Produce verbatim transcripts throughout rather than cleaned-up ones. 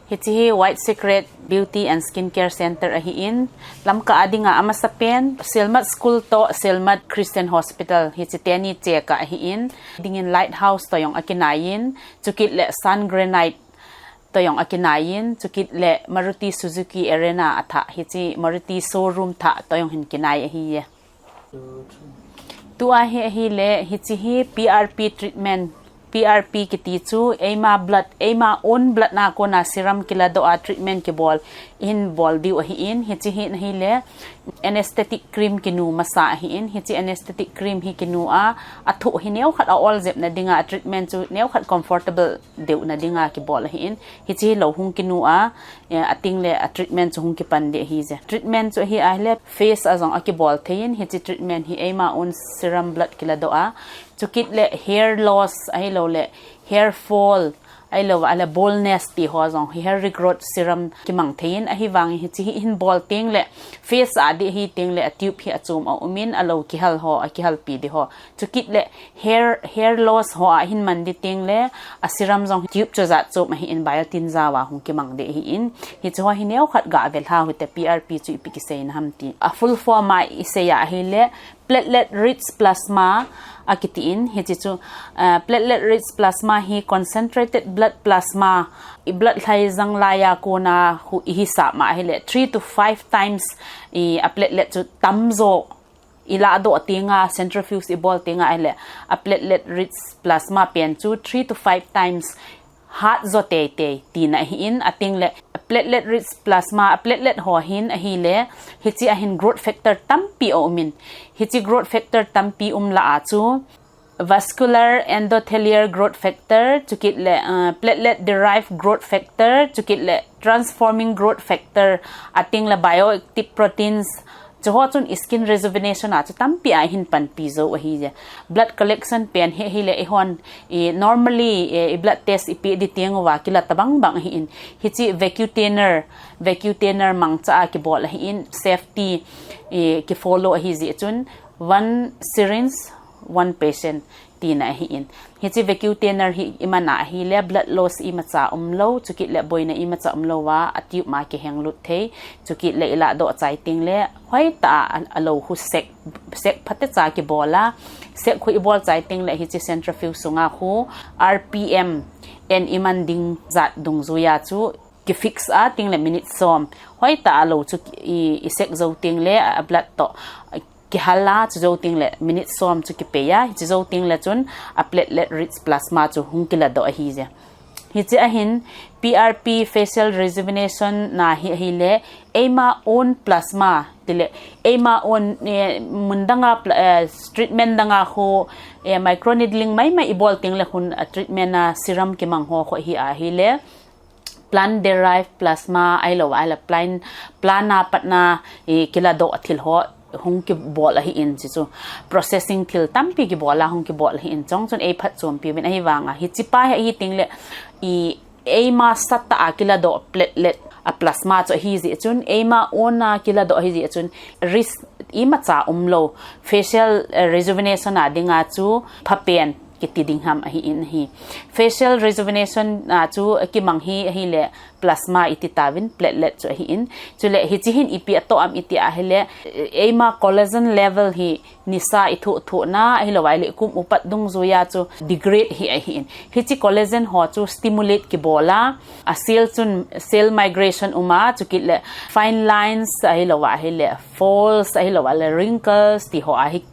Hiche hi White Secret Beauty and Skincare Center ahin, Lamka a dinga amasapen, Selmat School toh Selmat Christian Hospital, hiche teni cheka ahin, dingin Lighthouse toh jong akinaiyin, chukit le Sun Granite toh jong akinaiyin, chukit le Maruti Suzuki Arena athah, hiche Maruti showroom thah toh jong hin kinai ahiye. Tua hi ahile, hiche hi P R P treatment, P R P kiti chu, eima blood, eima own blood na kona serum kiladoh a treatment kibol, ihin bol diu ahin, hiche hi ahile, anesthetic cream kinu masa ahin, hiche anesthetic cream hi kinu a, athoh hi neokhat a ol jep na dinga, treatment chu neokhat comfortable deuh na dinga kibol ahin, hiche hi lou hung kinu a, eh, ating le a treatment chu hung kipan ding ahije. Treatment chu ahi ahile face a jong akibol theiyin, hiche treatment hi eima own serum blood kiladoh a, chukit le hair loss ahilou le hair fall, ahilou le baldness ti ho jong hi hair regrowth serum kimang theiyin, ahivangin hiche hi ihin bol teng le face a ding ahi teng le a tube hi achom a umin, alou kihal ho, akihalpi ding ho. Chukit le hair, hair loss ho a hin man ding teng le, a serum jong tube chu jat chom ahin biotin jaova hung kimang ding ahin. Hiche ho hi neokhat gave lha uhite P R P chu ipi kiseina ham ti. A full form a isei a ahile, platelet rich plasma akitin, hiche chu, uh, platelet rich plasma hi concentrated blood plasma, i blood lhai jang laiya kona khu ihisap ma ahile, three to five times i a platelet chu tamjo iladoh tenga, centrifuge ibol tenga ahile, a platelet rich plasma pen chu three to five times hat jo teitei tina ahin, ating le platelet rich plasma, a platelet ho hin ahile, hiche a hin growth factor tampi aumin, hiche growth factor tampi um lah a chu, vascular endothelial growth factor, chukit le, uh, platelet derived growth factor, chukit le transforming growth factor, ating le bioactive proteins, chuho chun i skin rejuvenation a chu tampi a hin panpi jou ahije. Blood collection pen hi ahile eihon, i normally, eh, i blood test ipi ding teng uva kila tabang bang ahin. Hiche vacutainer, vacutainer mangcha a kibol ahin, safety, eh, kifollow ahijeh chun, one syringe, one patient tina ahin. Hiche vacutainer hi iman a ahile blood loss imacha umlou, chukit le boina imacha umlou a, a tube ma kihenglut thei, chukit le iladoh chai teng le, hoitah a, a, alou khu sek, sek phatecha kibol a, sek khu ibol chai teng le hiche centrifuge sunga khu R P M en iman ding jat dungjuiya chu kifix a teng le minute som. Hoitah a alou chu i, isek jou teng le a blood toh kihal a, chujou teng le minute som chu kipei a, hiche jou teng le chun a platelet rich plasma chu hung kiladoh ahije. Hiche a hin P R P facial rejuvenation na hi ahile, eima own plasma, tile, eima own, eh, mun danga pla-, eh, treatment danga khu, eh, microneedling maimai ibol teng le khun, eh, treatment a serum kimang ho khu hi ahile, plant derived plasma ahilou, ahile plant, plant a patna, eh, kiladoh thil ho hung kibol ahin, hichu processing thil tampi kibol a hung kibol ahin, chong chun eiphatchompi uvin ahivanga, hiche pa hi ahi teng le, i eima sat a kiladoh platelet a plasma chu ahijeh chun, eima own a kiladoh ahijeh chun, risk imacha umlou, facial, eh, rejuvenation a dinga chu phapen kiti ding ham ahin ahi. Facial rejuvenation a chu kimang hi ahile plasma iti tauvin, platelet chu ahin. Chule hiche hin ipi atoh am iti ahile, eima collagen level hi nisa ithoh thohna, ahilou ahile kum upat dungjuiya chu degrade hi ahin. Hiche collagen ho chu stimulate kibol a, a cell chun cell migration um a, chukit le fine lines ahilou ahile, folds ahilou ahile, wrinkles ti ho a hi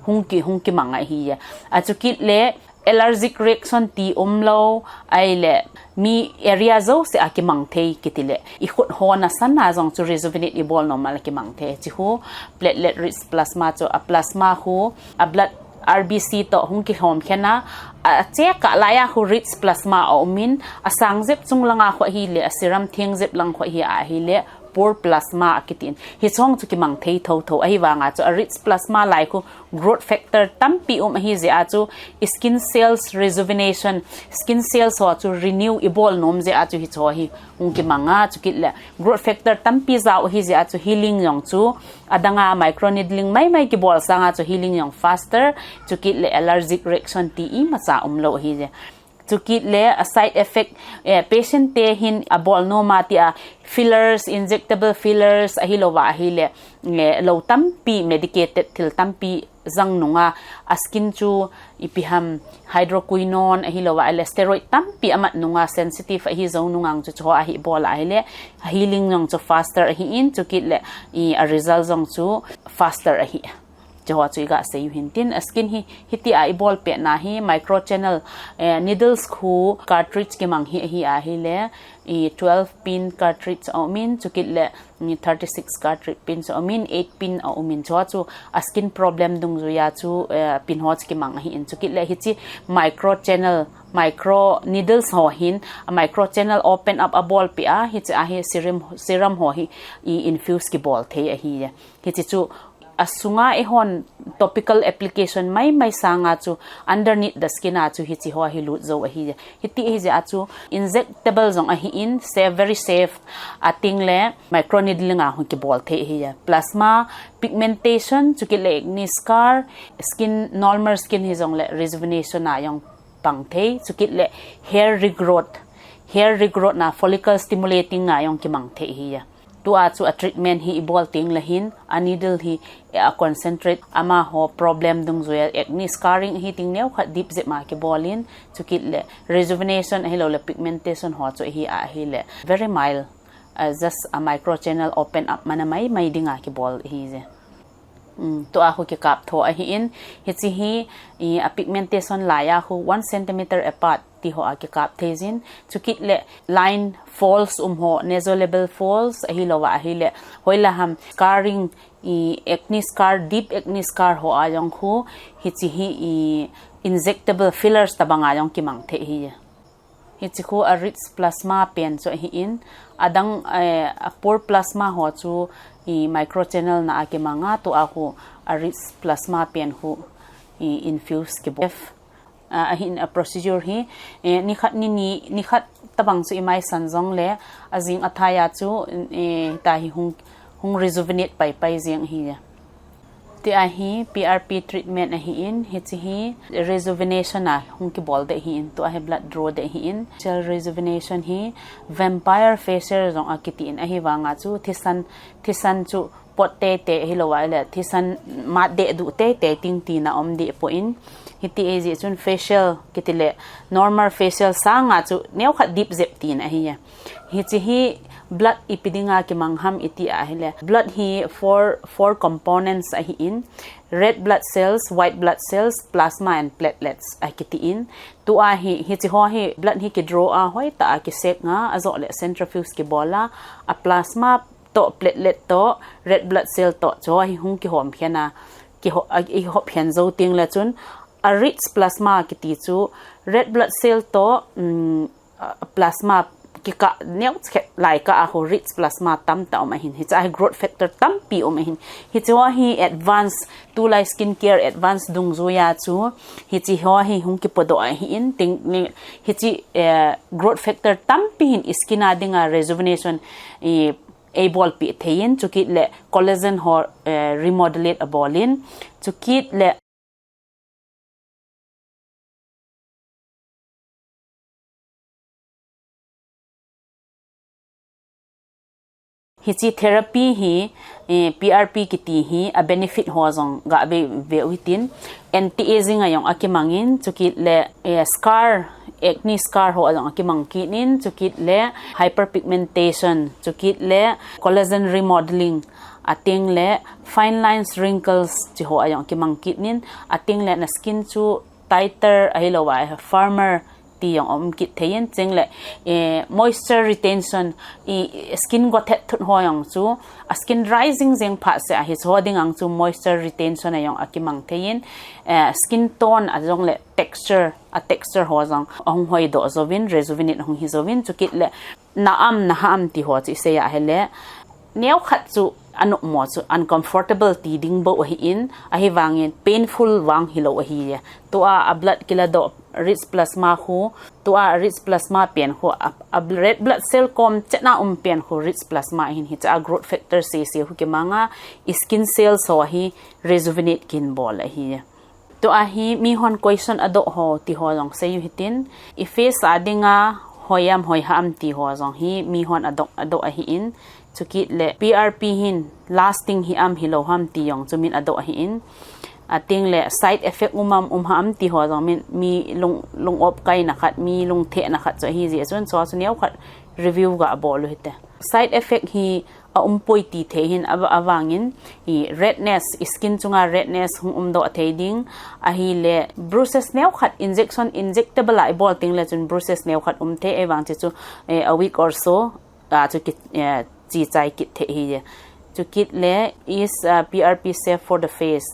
hung ki, hung kimang ahiye. A chukit le allergic reaction ti umlou, ahile mi area jouse a kimang thei kiti le, i khut ho nasan a jong chu rejuvenate ibol nom a le kimang thei. Hiche khu platelet rich plasma chu a plasma khu a blood R B C toh hung kilhom khen a, a, a check a laiya khu rich plasma aumin, a sang jep chung langa khu ahile, a serum theng jep lang khu ahi ahile, poor plasma akitin. Hiche ho chu kimang thei thotho ahivanga chu a rich plasma lai khu growth factor tampi um ahijeh a chu skin cells rejuvenation, skin cells ho chu renew ibol nom jeh a chu hiche ho hi hung kimang a, chukit le growth factor tampi jao ahijeh a chu healing jong chu adanga microneedling maimai kibol sanga chu healing jong faster, chukit le allergic reaction ti imacha umlou ahije. Chukit le a side effect, eh, patient te hin abol nom a tia fillers, injectable fillers, ahilouva ahile, eh, lou tampi, medicated thil tampi jang nunga, a skin chu ipi ham hydroquinone, ahilouva ahile steroid tampi amat nunga sensitive ahi jou nunga chu chuho ahi bol ahile, healing jong chu faster ahi in, chukit le i a result jong chu faster ahi. Chuho chu iga seiyu hintin, a skin hi, hitia ibol pet na hi microchannel, eh, needles khu cartridge kimang hi, ahi ahile, i twelve pin cartridge aumin, chukit le, i thirty-six cartridge pin chu aumin, eight pin aumin, chuho chu a skin problem dungjuiya chu, eh, pin ho chu kimang ahi in, chukit le hichi microchannel, micro needles ho hin, a microchannel open up abol peh a, hichi ahi serum, serum ho hi, i infuse kibol thei ahi. Hichi chu asunga eihon topical application maimai sanga chu underneath the skin a chu hichi ho hi lut jou ahi. Hiti ahijeh a chu injectable jong ahi in, safe, very safe, ating le microneedling a hung kibol thei ahi. Plasma pigmentation, chukit le acne scar, skin, normal skin hijong le rejuvenation a jong pang thei, chukit le hair regrowth, hair regrowth na follicle stimulating a jong kimang thei ahi. Tua chu a treatment hi ibol teng le hin, a needle hi, eh, a concentrate amaho problem dungjuiya acne scarring hi ting neokhat dip jep ma kibol in, chukit le rejuvenation ahilou le pigmentation ho chu ahi ahile very mild, uh, just a microchannel open up mana maimai dinga kibol ahi. Um, tua khu kikap tho ahi in, hichi hi, i, a pigmentation laiya khu one centimeter apart ti ho a kikap thei jin, chukit le line folds um ho, nasolabial folds, ahilouva ahile, hoilah ham scarring, i, acne scar, deep acne scar ho a jong khu, hichi hi, i, injectable fillers tabang a jong kimang thei ahi. Hichi khu a rich plasma pen chu ahi in, adang, eh, a poor plasma ho chu i microchannel na a kimang a, tua khu a rich plasma pen khu i infuse kibol. Ah, ahin a procedure hi, eh, nikhat ni ni, nikhat tabang chu imaisan jong le, ajing athai a chu, eh, tua hi hung, hung rejuvenate paipai jeng ahi. Tia hi P R P treatment ahi in, hichi hi rejuvenation a hung kibol ding ahi in, tua hi blood draw ding ahi in, facial rejuvenation hi vampire facial jong akiti in, ahivanga chu thisan, thisan chu pot teitei ahilouva le thisan mat deh duh teitei ting tina um deh poi. Hiti ahijeh chun facial kiti le normal facial sanga chu neokhat dip jep tina ahi. Hichi hi blood ipi dinga kimang ham iti ahile, blood hi four, four components ahi in, red blood cells, white blood cells, plasma and platelets akiti in. Tua hi, hichi ho hi blood hi kidraw a hoitah a kisek nga, ajole centrifuge kibol a, a plasma toh, platelet toh, red blood cell toh, chuho hi hung kihom khen a, kiho-, a, ihop khen jou teng le chun, a rich plasma kiti chu, red blood cell toh, um, a, plasma kikah neo khet lai kah a khu rich plasma tamtah um ahin. Hicha hi growth factor tampi um ahin. Hichi ho hi advance, tulai skin care advance dungjuiya chu, hichi ho hi hung kipodoh ahi in, ting, ni, hichi, eh, growth factor tampi hin i skin a dinga rejuvenation, i, eibolpeh thei in, chukit le collagen ho, eh, remodulate abol in, chukit le hichi therapy hi, eh, P R P kiti hi a benefit ho jong gave, ve u hitin, anti-aging a jong akimang in, chukit le, eh, scar, acne scar ho a jong akimang kit in, chukit le hyperpigmentation, chukit le collagen remodeling, ateng le fine lines, wrinkles, chi ho a jong kimang kit in, ateng le na skin chu tighter ahilouva firmer ti jong um kit thei in, cheng le, eh, moisture retention, i skin gothet thut ho jong chu, a skin dry jing jing phat seh a hichi ho ding ang chu moisture retention a jong akimang thei in, eh, skin tone a jong le texture, a texture ho jong ahung hoidoh jouvin, rejuvenate ahung hi jouvin, chukit le na am, na ha am ti ho chu isei ahile, neokhat chu anop mo chu uncomfortable ti ding bou ahi in, ahivangin painful vang hilou ahi. Tua a blood kiladoh rich plasma khu, tua a rich plasma pen khu, a, a red blood cell kom chetna um pen khu rich plasma ahin, hicha a growth factor sese khu kimang a, i skin cells ho hi rejuvenate kin bol ahi. Tua hi mihon question adoh ho ti ho jong seiyu hitin, i face a dinga hoi am hoi ham ti ho jong hi mihon adoh adoh ahin, chukit le P R P hin lasting hi am hilou ham ti jong chu min adoh ahin, ating le side effect um am um ham ti ho jong min mi lung lung op kaina khat, mi lung thehna khat chu ahi jeh chun, chu chu neo khat review ga bol u hite. Side effect hi a um poi ti thei hin, avangin i redness, i skin chunga redness hung um doh thei ding, ahile bruises neo khat injection, injectable a i bol ting le chun bruises neo khat um thei, ahivang chu chu a week or so a chu ki chi chai kit thei hi. Chukit le is P R P safe for the face?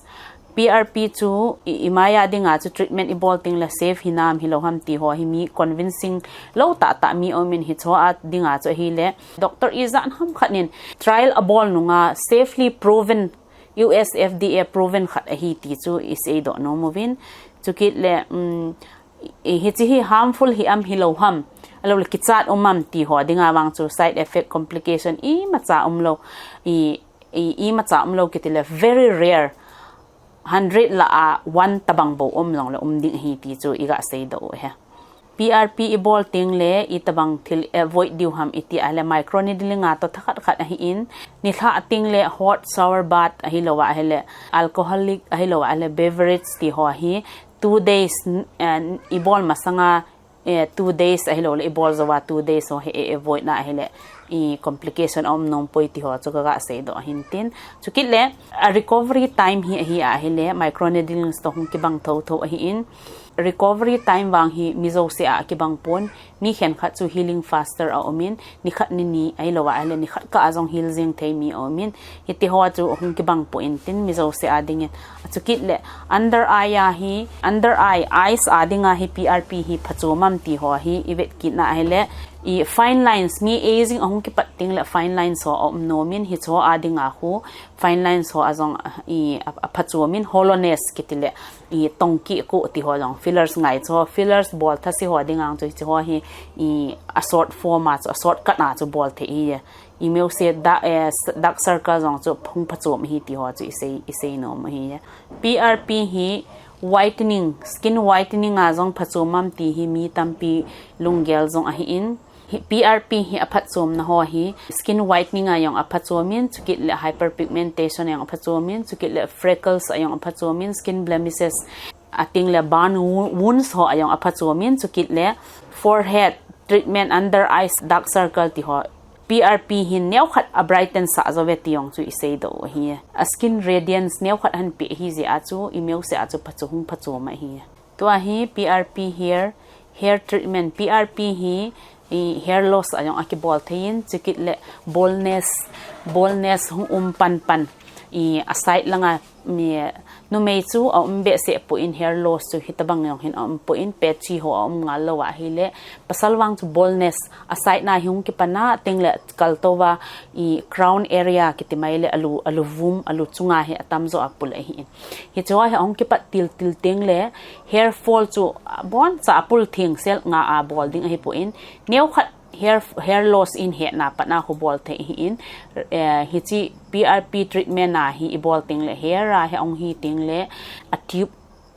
P R P chu i maya dinga chu treatment i bol ting le safe hinam hilou ham ti ho hi mi convincing lou tah tah mi um in, hicho a dinga chu ahile doctor ijat ham khat nin trial abol nunga safely proven, U S F D A proven khat ahi ti chu i seidoh nom uvin. Chukit le um, hichi hi harmful hi am hilou ham, alou le kichat um am ti ho dinga vang chu side effect, complication imacha umlou, i imacha umlou kiti le very rare, hundred la a one tabang bou um jong le um ding ahi ti chu i ga seidoh u he. P R P i bol ting le i tabang thil avoid diu ham i ti ahile microneedling a to thakhat khat ahin, nilhah ting le hot shower bath ahilou ahile alcoholic ahilou ahile beverage ti ho hi two days i bol masanga two days ahilou le i bol jouva two days ho hi avoid na ahile i complication a um nom poi ti ho chu ka ga seidoh ahin tin. Chukit le a recovery time hi ahi ahile microneedling to hung kibang thotho ahin, recovery time vang hi mi jouse a kibang pon, mi khenkhat chu healing faster a um in, nikhat nini ahilou ahile nikhat kah a jong heal jing thei mi a um in, hiti ho chu hung kibang poi tin mi jouse a dingin. Chukit le under eye a hi, under eye, eyes a dinga hi P R P hi phachom am ti ho hi i vet kit na ahile i fine lines, mi aging ahung kipat ting le fine lines ho a um nom in, hicho a dinga khu fine lines ho a jong i a phachom in, hollowness kiti le i tongki ko ti ho jong fillers ngai cho, fillers bol thase ho dinga chu hichi ho hi i a short form a chu, a short cut a chu bol thei hi. I meuse dark circle jong chu hung phachom hi ti ho chu i sei i sei nom hi. P R P hi whitening, skin whitening a jong phachom am ti hi mi tampi lunggel jong ahin, P R P hi a phachomna ho hi skin whitening a jong a phachom in, chukit le hyperpigmentation a jong a phachom in, chukit le freckles a jong a phachom in, skin blemishes, ating le burn wounds ho a jong a phachom in, chukit le forehead treatment, under eyes, dark circle ti ho P R P hin neokhat a brighten sah jou ve ti jong chu i seidoh u ahi. A skin radiance neokhat ahin pe ahi jeh a chu i meuse a chu phachu hung phachom ahi. Tua hi P R P hair, hair treatment, P R P hi hair loss a jong a kibol thei in, chukit le baldness, baldness hung um pan pan, a side langa numei chu a um behseh poi, hair loss chu hitabang jong hin a um poi, patchy ho a um ngal lou ahile, pasal vang chu baldness a side na hi hung kipan a, ating le kaltou va crown area kiti mai le alu, alu vum, alu chunga hi atamjo a pul ahi in. Hicho hi ahung kipat til til ting le hair fall chu boncha a pul theng sel nga a bol ding ahi poi, neokhat hair, hair loss in hetna pat a khu bol thei ahi in, hichi P R P treatment a hi i bol ting le hair a hi ahung hi ting le a tube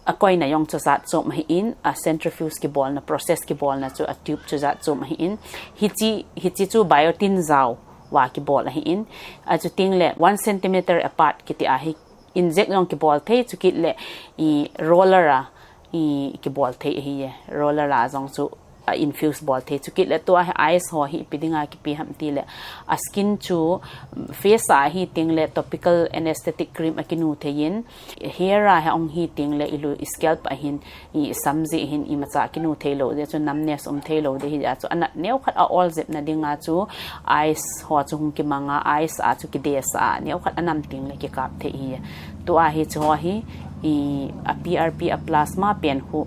a koina jong chu jat chom ahi in, a centrifuge kibolna, process kibolna chu a tube chu jat chom ahi in, hichi, hichi chu biotin jao va kibol ahi in, achuting le one centimeter apart kiti a hi inject jong kibol thei, chukit le roller a kibol thei ahi e, roller a jong chu a infuse bol thei, chukit le tua hi eyes ho hi ipi dinga kipe ham ti le a skin chu face a hi ting le topical anesthetic cream a kinu thei in, hair a hi ahung hi ting le ilu scalp a hin i sam ji hin imacha kinu thei lou ding, chu numbness um thei lou ding ahi a chu anat neokhat a ol jep na dinga chu eyes ho chu hung kimang a, eyes a chu kidesa a neokhat anam ting le kikap thei ahi. Tua hi chu ho hi a P R P a plasma pen khu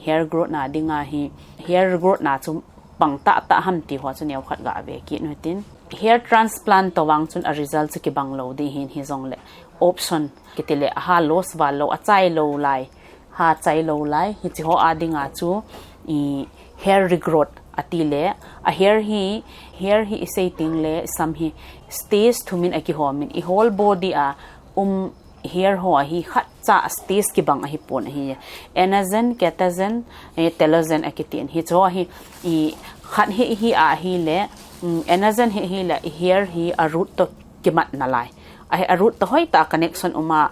hair growth na dinga hi, hair growth na chu pang tah tah ham ti ho chu neokhat ga ve kit u hitin. Hair transplant to vang chun a result chu kibang lou ding hin, hijong le option kiti le a ha loss val lou, a chai lou lai, ha chai lou lai, hichi ho a dinga chu hair regrowth ati le, a hair hi, hair hi i sei ting le sam hi stage thum in a kihom in, i whole body a um Hair ho hi khat cha stage kibang ahi pon ahi. Anagen, catagen, eh, telogen akitin. Hicho hi, i, khat hi, hi ahile, um, anagen hi, hile, i hair hi a root to kimat nalai. Ahi a root to hoitah connection uma,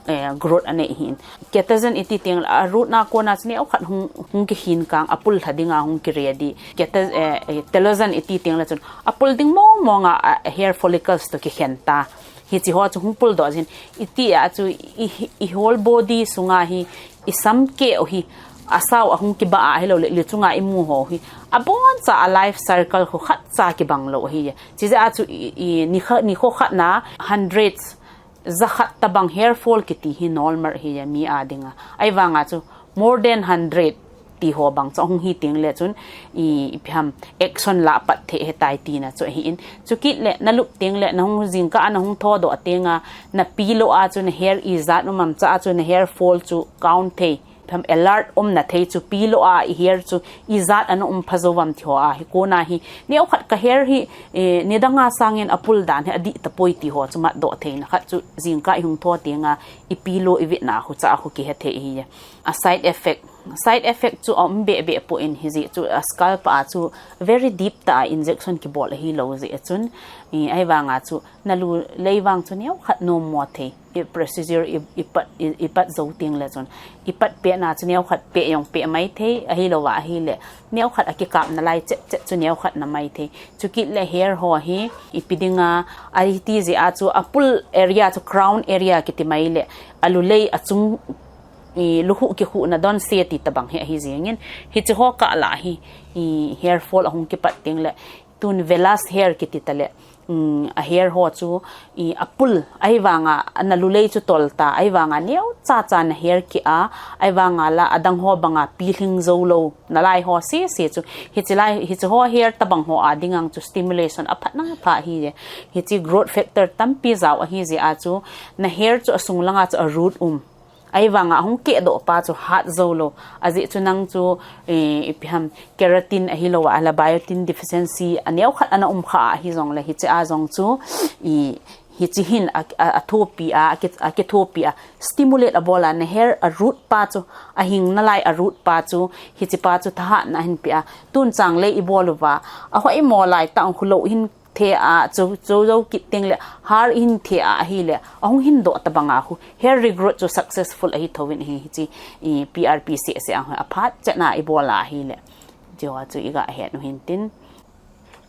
eh, growth anei hin. Catagen iti teng le a root na kona chu neokhat hung, hung kihin kang a pul lha dinga hung ki ready. Cata-, eh, eh, telogen iti teng le chun a pul ding mong monga a, a hair follicles to kikhen ta. Hichi ho chu hung pul doh jin. Iti a chu i, i whole body sunga hi i sam keu hi a sao a hung kiba a hilou le, le chunga i mu ho hi. A bon cha a life cycle khu khat cha kibang lou hi. Chi ja a chu i, i ni kha, ni kho khat na hundreds za khat tabang hair fall kiti hi normal hi mi a dinga. Ahi vanga chu more than hundred ti ho bang chu hung hi teng le chun i, i pham action la pat thei he tai tina chu ahi in. Chu kit le na lup teng le na hung jingkah a na hung tho doh tenga na pillow a chu na hair ijat um am cha a chu na hair fall chu count thei. Pham alert um na thei chu pillow a i hair chu ijat ana um pha jou vam ti ho a hi kona hi. Neokhat ka hair hi, eh, nidanga sangin a pul dan hi a dih tapoi ti ho chu mat doh theina khat chu jingkah i hung tho tenga i pillow i vetna khu cha khu kihe thei hi. A side effect. Side effect chu a um be be pon hi ji chu a scalp a chu very deep ta injection kibol ahi lou ji a chun. I, ahi vanga chu na lu lei vang chu neokhat nom mo thei. I procedure i, i pat, i, i pat jou teng le chun. I pat pehna chu neokhat peh jong peh mai thei, ahi lou va ahile. Neokhat a kikap nalai chet chet chu neokhat na mai thei. Chu kit le hair ho hi, i pi dinga, ahi ti ji a chu a pul area chu crown area kiti mai le. A lu lei a chung i lu hu ki hu na don se ti tabang hi ahi jingin. Hichi ho kah la hi, i hair fall a hung kipat teng le. Tun vellus hair kiti ta le. Um, a hair ho chu, i, a pul, ahi vanga, na lu lei chu tol ta, ahi vanga, neo cha cha na hair ki a, ahi vanga la, a dang ho banga, pi hling jou lou, nalai ho, si, si chu, hichi lai, hichi ho hair tabang ho a dingang chu stimulation a phat na pha hi je. Hichi growth factor tampi jao ahi ji a chu, na hair chu a sung langa chu a root um. Ahi vanga hung keh doh pa chu hat jou lou. Ajeh chu nang chu, eh, i pi ham keratin ahi lou a, ala biotin deficiency a neokhat ana um kha ahi jong le hichi a jong chu, i, hichi hin a, a, a thopi a, a ki, a kithopi a, stimulate a bol a na hair a root pa chu, a hing nalai a root pa chu, hichi pa chu thahatna hin pe a, tun chang le i bol uva, a hoi mo lai tang khu lou hin the a, chu, chu jou kit teng le, har in the a, ahile, a hung hin doh tabanga khu, hair regrowth chu successful ahi thouvin hi, hichi, i, P R P se se a, a phat chet na i bol a ahile. Chu a chu i ga het u hin tin.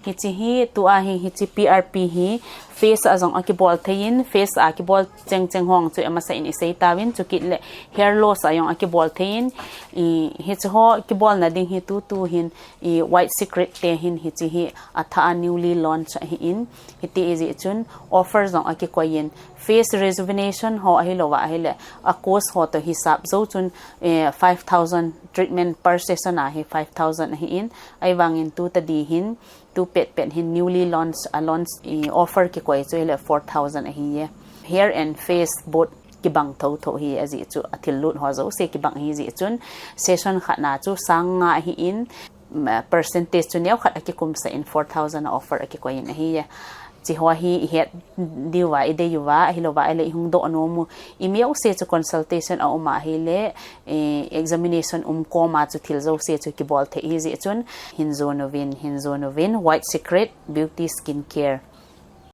Hichi hi, tu a hi, hichi P R P hi, face a jong a kibol thei in, face a kibol cheng cheng hong chu a masa in i sei tauvin, chu kit le, hair loss a jong a kibol thei in, i, hichi ho kibol na ding hi tu tu hin, i White Secret te hin hichi hi a tha a newly launch ahi in, hiti i ji chun offer jong a kikoi in face rejuvenation ho ahi lou va ahile a cost ho to hisap jou chun, eh, five thousand treatment per session a hi five thousand ahi in, ahi vangin tu ta di hin tu pet pet hin newly launch a launch i offer kikoi chu hile four thousand ahi ye. Hair and face both kibang tho tho hi aji chu a thil lut ho jouse kibang hi ji chun session khat na chu sang nga hi in, mm, percentage chu neo khat a kikum sa in four thousand a offer a kikoi in ahi ya. Chi ho hi i het diu va, i dei u va, ahi lou va, ahile i hung doh nom u. I mi jouse chu consultation a um ahile, eh, examination um kom a chu thil jouse chu kibol thei hi ji chun hin jon uvin, hin jon uvin, White Secret Beauty Skin Care.